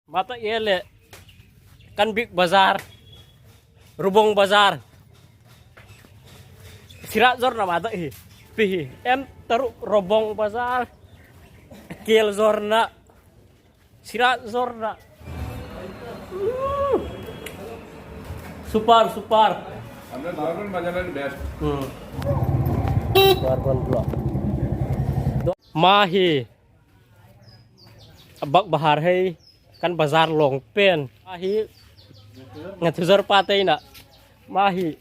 Mata e le kan big bazar rubong bazar sira zor na mata hi pi hi em taru robong bazar kel zor na sira zor na super super ma hi bak bahar hei kan bazar long pen ma hi ngathuzor pa te na ma hi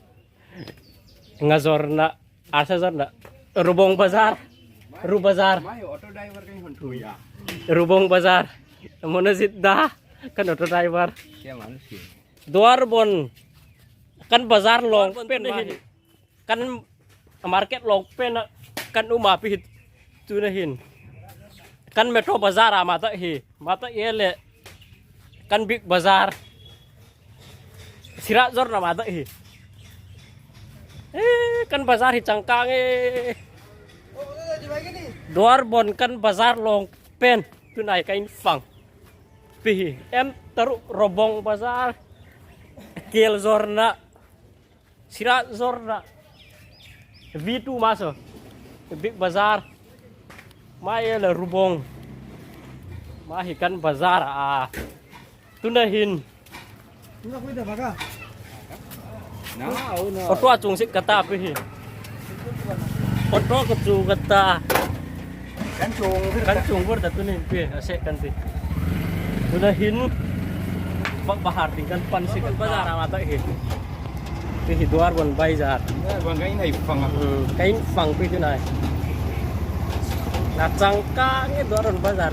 ngazor na arsa zor na rubong bazar ru bazar rubong bazar monojit da kan auto driver duar bon kan bazar long pen kan market long pen kan uma pi tu na hin kan metro bazar a mata hi mata e le kan big bazar sira zor na mata hi e kan bazar hi changkang e dwar bon kan bazar long pen tunai kain fang pi hi em taru robong bazar kel zor na Sira zor na V2 ma so big bazar ma e la rubong ma hi kan bazar a tuna hin auto chung sik kata pi hi auto ka chu kata kan chung bur ta tuna hin pi ase kan ti tuna hin bak bahar ding kan pan sik bazar a ma ta hi Pi hi duar bon bay zat. Vâng cái này phẳng à? Ừ, cái phẳng pi thế này. Là chẳng ca cái duar bon bazar.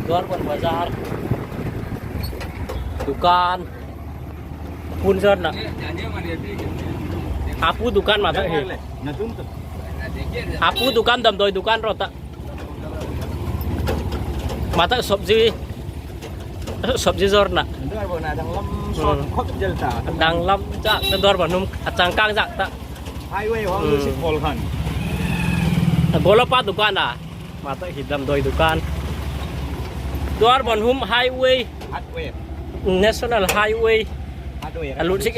Duar bon bazar. Dukan. Pun sir na. Apu dukan mà tak hi. Apu dukan dam doi dukan ro ta. Mà tak sabji sabji zor na. Dang lam cha ta dor ba num changkang jak ta. Highway hong lu sik hol khan. Golapa dukan a ma ta hi dam doi dukan. Dwar bon hum highway Hardware. National highway Hardware. Alu sik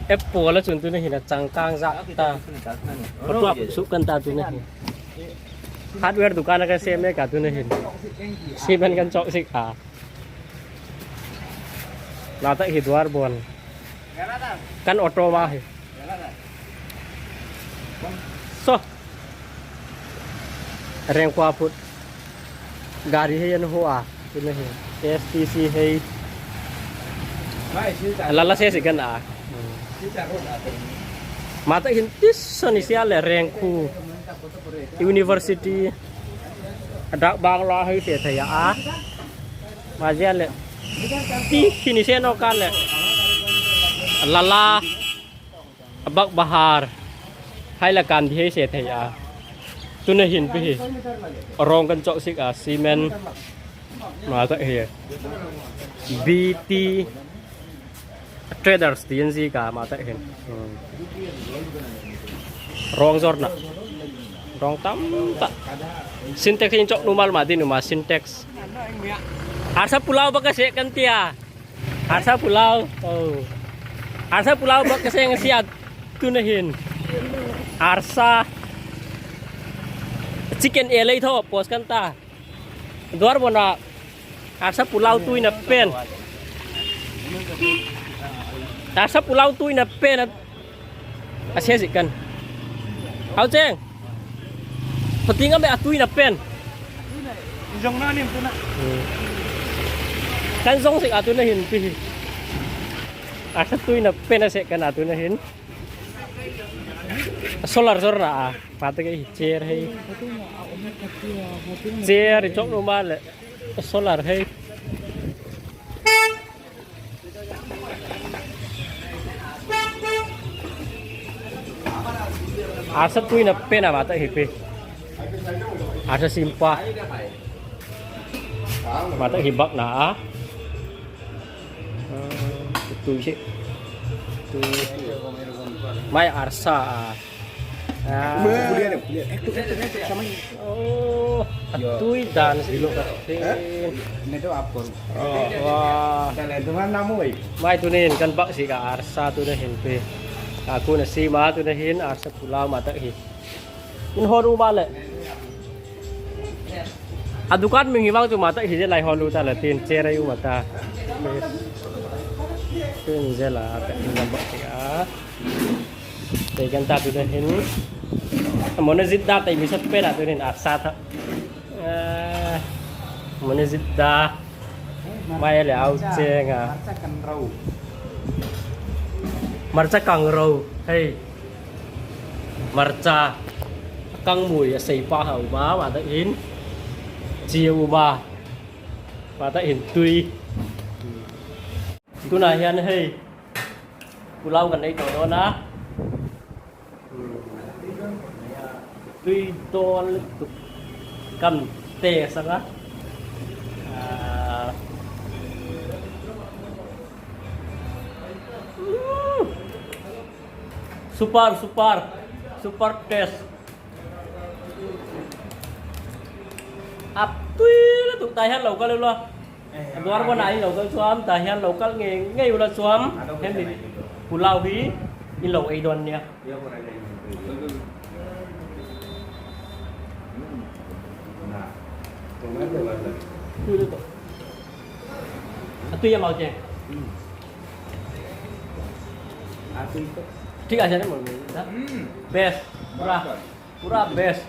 apple la chun tu na hin changkang jak ta. Tua su kan ta tu na hin. Hardware dukan ka sem ka tu na hin. Cement kan chok sik a. La ta hi dwar bon. Kan auto ma hi. So. Reng kwa phut. Gari hei an ho a. Tu na hi. STC hei. Lala se si kan a. Ma ta hin tis sani sia le reng khu. University. Dak bangla hei se thei a. Ma zia le ti khi ni se no kan le lala bak bahar hai la kan thi se thei a tuna hin pi hi rong kan chok sik a cement ma ta hi BT traders tin ji ka ma ta hin rong zor na rong tam ta Sintex in chok numal ma din ma Sintex Arsa pulau ba kasi kan tia Arsa pulau oh Arsa pulau ba kasi ang siya tunahin Arsa chicken e lei tho post kan ta dwar bona Arsa pulau tui na pen Arsa pulau tui na pen a se zik kan au cheng pating ame atui na pen Jong na nim tu na. Kan zong sik atu na hin pi asa tui na pen a se kan atu na hin solar zor na a pate ke chair hei chair chok no ma le solar hei Arsa tui na pen a ma ta hi pi arsa simpa ma ta hi bak na a tui si tui mai arsa a. Tui dan mai tunin kan bak si ka arsa tu na hin pe aku na si ma tu na hin arsa pulau ma tak hi in hor u ma le a dukan mi hi bang chu ma tak hi je lai hor lu ta la tin che rai u ma ta tin je la ka in bak si a te kan ta tu na hin mone zidda tai mi sat pe na tu hin arsa tha mone zidda mai le au chenga marcha kang ro hei marcha kang mui a sei pa ha uma ma ta in chia uma ma ta in tui tunah hian hei Pulau kan ei tawh dawn a, tui dawn lutuk kan test ang a, super super super test a tui lutuk tah hian lo kal ila. A duar pawnah hi lo kal chuan tah hian lo kal ngei ngei ula chuan hemi pulao hi i lo ei dawn nia. A tui em ao che? ঠিক আছে রে best pura pura best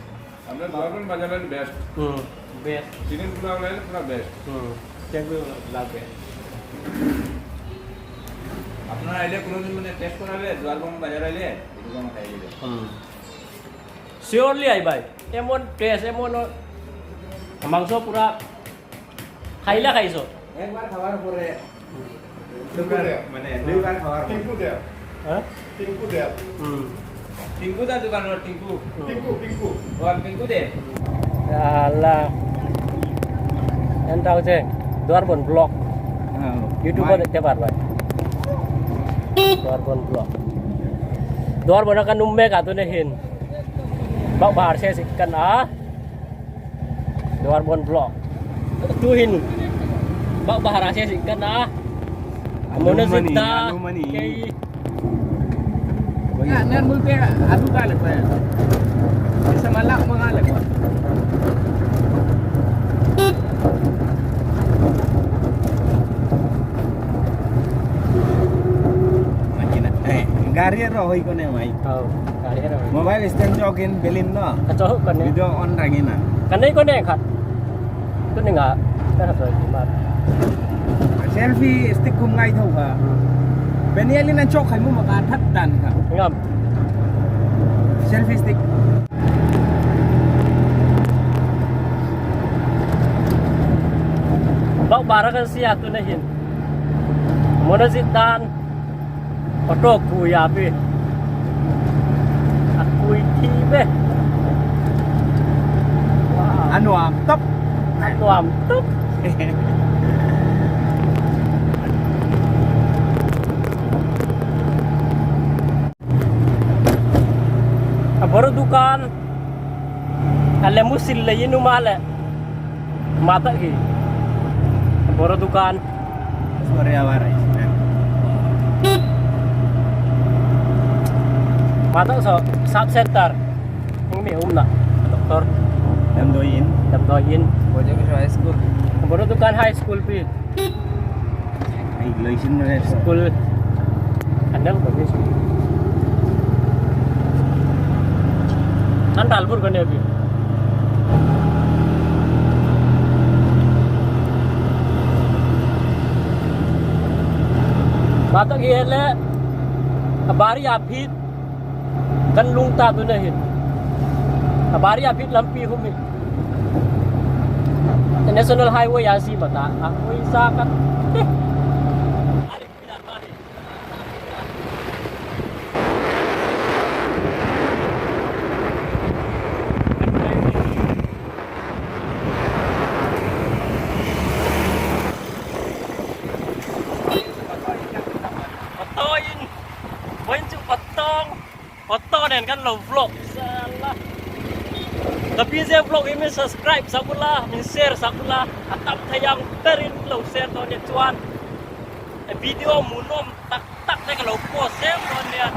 আমরা দোয়ারবন বাজারের best best chicken pulao লাইলে পুরা best লাগবে আপনারা আইলে কোনোদিন মানে টেস্ট করালে দোয়ারবন বাজার আইলে এই দোকানে খাই দিবে সিওরলি I ভাই এমন টেস্ট এমন মাংস পুরা খাইলা খাইছো একবার খাওয়ার পরে মানে দুইবার খাওয়ার পরে টিঙ্কু দেব হ্যাঁ টিঙ্কু দেব হুম টিঙ্কু দা দোকান টিঙ্কু টিঙ্কু টিঙ্কু ও টিঙ্কু দে আল্লাহ এটা হচ্ছে দোয়ারবন ব্লক ইউটিউবে দেখতে পারবা দোয়ারবন ব্লক দোয়ারবন kan numme ka tu ne hin bak bahar se sikan a Dwarbon blog tu hin bak bahar se sikan a amone sita kei nan mulpe adu ka le pa samalak mga le pa গাড়ি আর হই কোনে ভাই গাড়ি আর mobile stand jogging Berlin না cho con này video on রাঙি না cái này con này khát cái này ngã cái này rồi mà selfie stick คุมไงเท่าค่ะเป็นเนี่ยลินันโชคไข่มุมกาทัดดันค่ะ ngầm selfie stick bak bara kan sia tu na hin monazit dan auto kuya pi akui thi be อันวามตับ nuam tup বড় দোকান আলে মুসিল লেইনু মালে মাতা কি বড় দোকান পরে আবার মাতা sub center mi um na doktor Damdoyin Damdoyin high school বড় দোকান high school pi এই লইছিন school andal ko ni an dalpur ko ne bi mata ki hele bari apit kan lung ta tu na hin bari apit lampi humi national highway asi mata aku isa kan Patoin. Wain chu patong. Pato ne. nen kan lo vlog zel a. Ka PJ vlog hi min subscribe sak ula, min share sak ula, a tam thei ang berin min lo share dawn nia chuan video hmuhnawm tak tak te ka lo post zel dawn nia.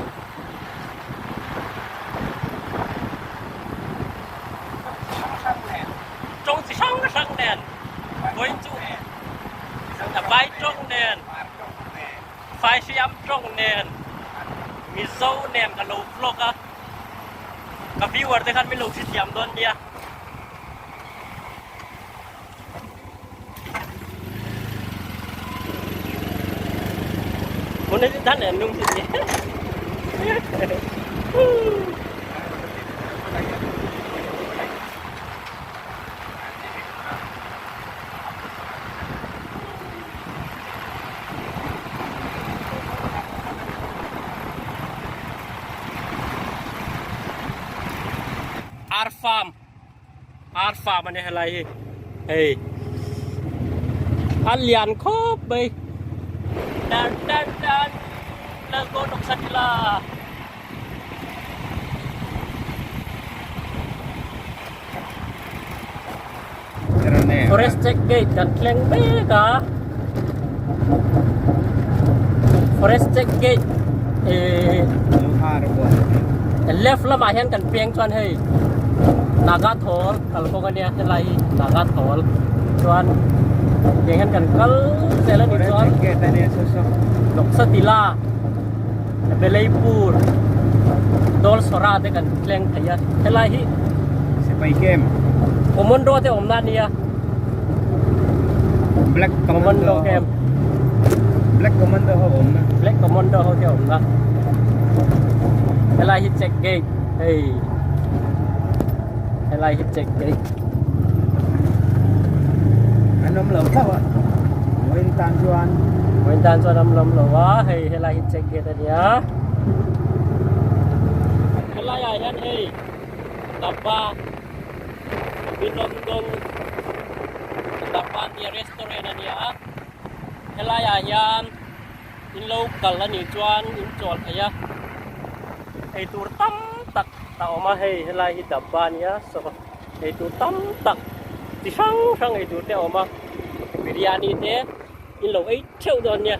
Tawng chi hrang hrang nen, vawiin chu vai tawng nen, Faihriam tawng nen, Mizo nen ka lo vlog a, ka viewer te khan min lo hrethiam dawn nia. Hmun hi dan en nung si. Ar farm Ar farm a ni helai hi hei a lian khawp mai tan tan tan let's go Noksan ila. Forest check gate kan thleng mek a Forest check gate eh left lamah hian kan peng chuan hei Naga thawl kal kawng ania helai hi Naga thawl chuan tiang hian kan kal zel ani chuan Noksatila Beleipur Dawlsawra te kan thleng thei a helai hi Sipai camp Commando te awmna ania Black Commando camp Black Commando ho awmna Black Commando ho te awmna helai hi check gate hei helai hi check gate An awm lo thlauh a Vawiin tan chuan Vawiin tan chuan an awm lo a hei helai hi check gate ania helai ah hian hei daba Binondon daba tia restaurant ania helai ah hian in lo kal anih chuan in chawl thei a eitur tam tak a awm a hei helai hi daba ania saw eitur tam tak chi hrang hrang eitur te a awm a biryani te in lo ei theuh dawn nia.